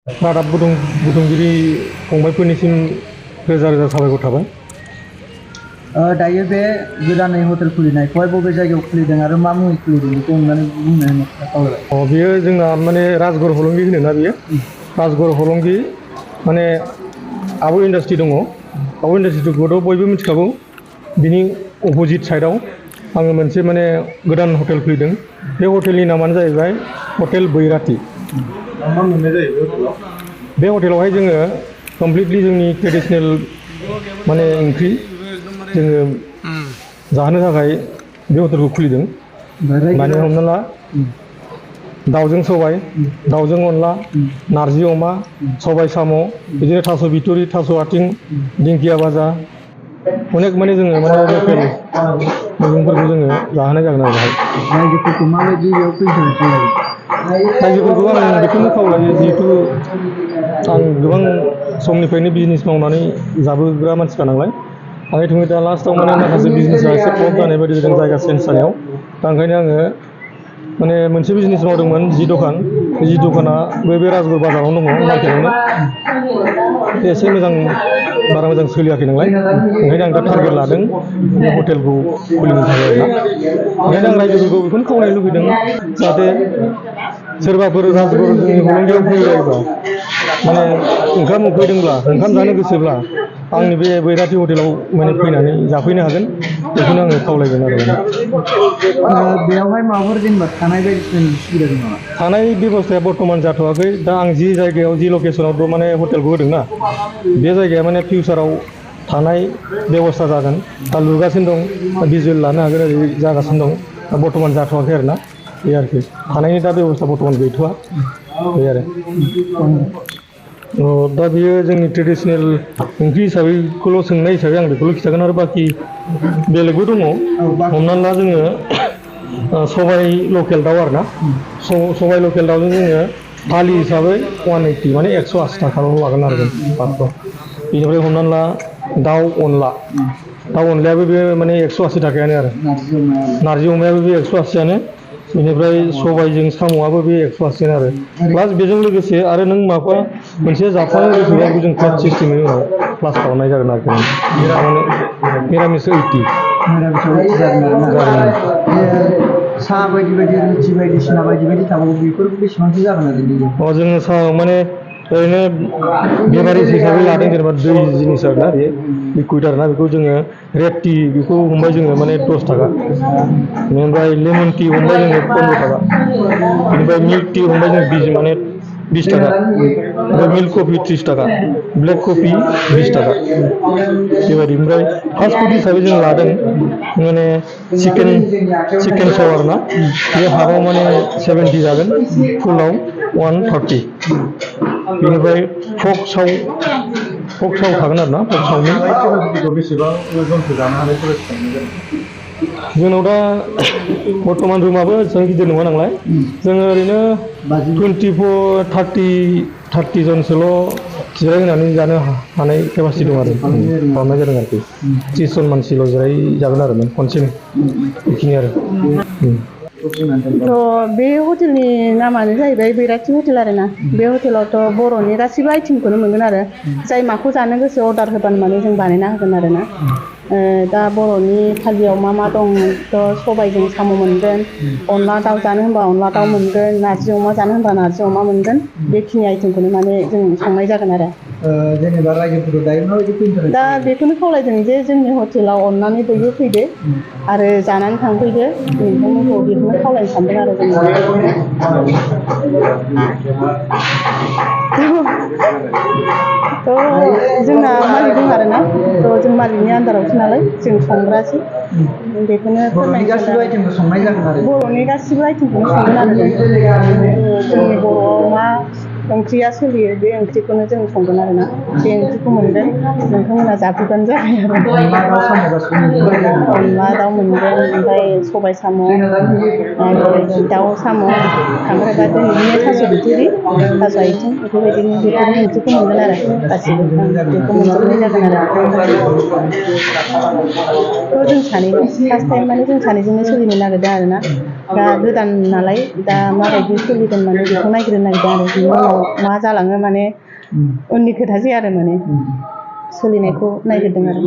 रादाब बुथुमगिरि फंबायफोरनिसिम रोजा रोजा साबायखर थाबाय। दायो बे गोदानै हटेल खुलिनायखौहाय बबे जायगायाव खुलिदों आरो मा मुङै खुलिदों बेखौ अननानै बुंनो खावलायबाय। बेयो जोंना माने राजगड़ हलंगि होनोना बियो राजगड़ हलंगि माने आबो इन्डास्ट्रि दङ। आबो इन्डास्ट्रिखौथ' बयबो मिथिखागौ। बिनि अपोजिट साइडआव आङो मोनसे माने गोदान हटेल खुलिदों। बे हटेलनि नामानो जाहैबाय हटेल बैराथि। मा मोननाय जायो बे हटेलाव? बे हटेलावहाय जोङो कमप्लिटलि जोंनि ट्रेडिसनेल माने ओंख्रि जोङो जाहोनो थाखाय बे हटेलखौ खुलिदों। माने हमना ला दाउजों सबाय, दाउजों अनला, नारजि अमा, सबाय साम', बिदिनो थास' बिथुरि, थास' आथिं, दिंखिया भाजा, अनेक माने जोङो माने लकेल मैगंफोरखौ जोङो जाहोनाय जागोन आरो बेहाय। रायजोफोरखौ माबायदि बेयाव फैनो रायजोफोरखौ आं बेखौनो खावलायो, जिहेथु आं गोबां समनिफ्रायनो बिजनेस मावनानै जाबोग्रा मानसिखा नालाय, आङै थुङै दा लास्टआव माने माखासे बिजनेसा एसे फ्लप जानाय बायदि जादों जायगा चेन्ज जानायाव। दा ओंखायनो आङो माने मोनसे बिजनेस मावदोंमोन जि दखान। बे जि दखाना बे राजगड़ बाजारावनो दङ, मार्केटआवनो। बे एसे मोजां बारा मोजां सोलियाखै नालाय, ओंखायनो आं दा टारगेट लादों बे हटेलखौ खुलिनो थाखाय आरोना। ओंखायनो आं रायजोफोरखौ बेखौनो खावलायनो लुबैदों, जाहाथे सोरबाफोर राजगड़ जोंनि हलंगियाव फैबायबा माने ओंखाम उखैदोंब्ला, ओंखाम जानो गोसोब्ला आंनि बे बैराथि हटेलाव माने फैनानै जाफैनो हागोन, बेखौनो आङो खावलायगोन आरो माने। बेयावहाय माबाफोर जेनेबा थानाय बायदिसिना सुबिदा दं नामा? थानाय बेबस्थाया बर्थमान जाथ'वाखै। दा आं जि जायगायाव जि लकेसनाव माने हटेलखौ होदोंना, बे जायगाया माने फिउचाराव थानाय बेबस्था जागोन। दा लुगासिनो दं, भिजुवेल लानो हागोन ओरै जागासिनो दं। दा बर्थमान जाथ'वाखै आरोना, बे आरोखि। थानायनि दा बेबस्था बर्थमान गैथ'वा, बे आरो। दा बेयो जोंनि ट्रेडिसनेल ओंख्रि हिसाबैखौल' सोंनाय हिसाबै आं बेखौल' खिन्थागोन। आरो बाखि बेलेगबो दङ। हमनानै ला जोङो सबाय लकेल दाउ आरोना, सबाय लकेल दाउजों जोङो थालि हिसाबै 180 माने 180 थाखाल' लागोन आरो जों मात्र'। बेनिफ्राय हमनानै ला दाउ अनला, दाउ अनलायाबो बे माने 180 थाखायानो आरो। नारजि अमायाबो बे 180आनो। बेनिफ्राय सबायजों साम'आबो बे 180 आरो। प्लास बेजों लोगोसे आरो नों माबा मोनसे जाफानो गोसोबा बेखौ जों प्लेट सिस्टेमै उनाव प्लास खालामनाय जागोन आरोखि। मिरामिस 80 जागोन। साहा बायदि बायदि रुटि बायदिसिना बायदि बायदि थाबावो, बेफोर बेसेबांसो जागोन आरो? जोङो साहा माने ओरैनो बेभारेज हिसाबै लादों, जेनेबा दै जिनिस आरोना, बे लिकुइड आरोना। बेखौ जोङो रेड टि बेखौ हमबाय जोङो माने 10 थाखा। बेनिफ्राय लेमन टि हमबाय जोङो 15 थाखा। बेनिफ्राय मिल्क टि हमबाय जोङो माने 20 थाखा। ओमफ्राय मिल्क कफि 30 थाखा, ब्लेक कफि 20 थाखा, बेबायदि। ओमफ्राय फास्ट फुड हिसाबै जों लादों माने चिकेन साव आरोना, बे हाफआव माने 70 जागोन, फुलाव 130। बेनिफ्राय पर्क साव थागोन आरोना, पर्क चावमिन। बेसेबां जनसो जानो हानाय केपासिटि मोनगोन? जोंनाव दा बर्थमान रुमाबो एसेबां गिदिर नङा नालाय, जोङो ओरैनो 30 जनसोल' जिरायहोनानै जानो हानाय केपासिटि दं आरो, खालामनाय जादों आरोखि। 30 जन मानसिल' जिरायजागोन आरो खनसेनो, बेखिनि आरो। बे हटेलनि नामानो जाहैबाय बैराथि हटेल आरोना। बे हटेलावथ' बर'नि गासैबो आइटेमखौनो मोनगोन आरो। जाय माखौ जानो गोसो अर्डार होबानो माने जों बानायना होगोन आरोना। दा बर'नि थालियाव मा मा दं? सबायजों साम' मोनगोन, अनला दाउ जानो होनबा अनला दाउ मोनगोन, नारजि अमा जानो होनबा नारजि अमा मोनगोन। बेखिनि आइटेमखौनो माने जों संनाय जागोन आरो। जेनेबा रायजोफोरखौ दायो माबायदि फैनो दा बेखौनो खावलायदों जे जोंनि हटेलाव अननानै बयबो फैदो आरो जानानै थांफैदो। नोंथांमोनखौ बेखौनो खावलायनो सानदों आरो जोङो। जोंना मालिक दं आरोना, जों मालिकनि आन्दारावसो नालाय, जों संग्रासो। बेखौनो फोरमायनो सानदों। बर'नि गासिबो आइटेमखौनो संगोन आरो जों। जोंनि बर'आव मा ओंख्रिया सोलियो, बे ओंख्रिखौनो जों संगोन आरोना। बे ओंख्रिखौ मोनगोन, नोंथांमोना जाफैबानो जाबाय आरो। अनला दाउ मोनगोन, ओमफ्राय सबाय साम', दाउ साम', खांख्राइ बाथोन, बिदिनो थास' बिथुरि, थास' आथिं, बेफोरबायदिनो बेफोरनि ओंख्रिखौ मोनगोन आरो गासिबो। बेखौ मोनजोबनाय जागोन आरो। जों सानैल', फार्स्ट टाइम माने जों सानैजोंनो सोलिनो नागिरदों आरोना। दा गोदान नालाय, दा माबायदि सोलिगोन माने बेखौ नायग्रोनो नागिरदों आरो। बिनि उनाव उनाव मा जालाङो माने उननि खोथासै आरो माने सोलिनायखौ नायग्रोदों आरो